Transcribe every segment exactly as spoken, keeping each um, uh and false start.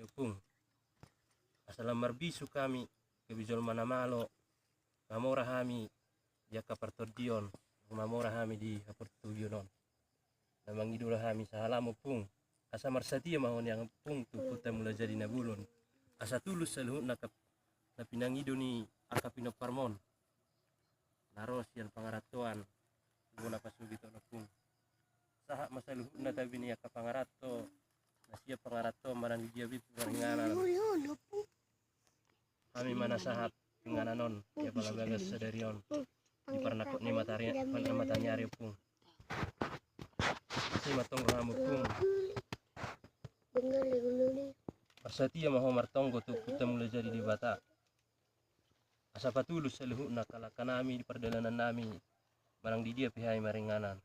Ompung. Asa lam marbisuk hami gabe jolma na malo, mamora hami di angka partondion, mamora hami di haportudion on. Na mangido do hami sahala, Ompung. Asa marsatia ma ho nian, Ompung, tu Ompunta Mulajadi Na Bolon. Asa tulus saluhutna angka na pinangido ni angka pinomparmon na ro sian pangarantoan di bona pasogit on, Ompung. Sahat ma saluhutna tabi ni angka pangaranto na sian pangarantoan manang di dia pe maringanan. Hami ma na sahat inganan on di apala bagas sadari on di parnangkok ni matari, mataniari, Ompung. Asa i ma tonggo hamu, Ompung. Marsatia ma ho martonggo tu Ompunta Mulajadi Debata. Asa patulus saluhutna angka langka nami di pardalanan nami manang di dia pe hami maringanan.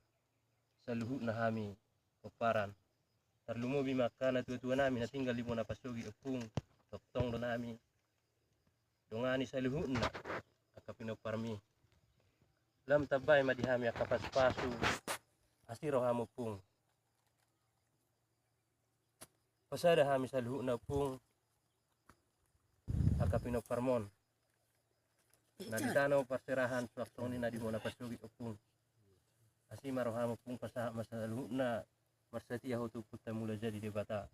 Saluhutna hami pomparan. Tarlumobi ma angka natuatua nami na tinggal di bona pasogit, Ompung. Tongtong do nami dongani saluhutna angka pinomparmi. Lam tambai ma di hami angka pasupasu. Asi roham, Ompung. Pasada hami saluhutna, Ompung, angka pinomparmon na di tano parserahan suang songon i na di bona pasogit, Ompung. Asi ma roham, Ompung, pasahat ma saluhutna marsatia ho tu Ompunta Mulajadi Debata.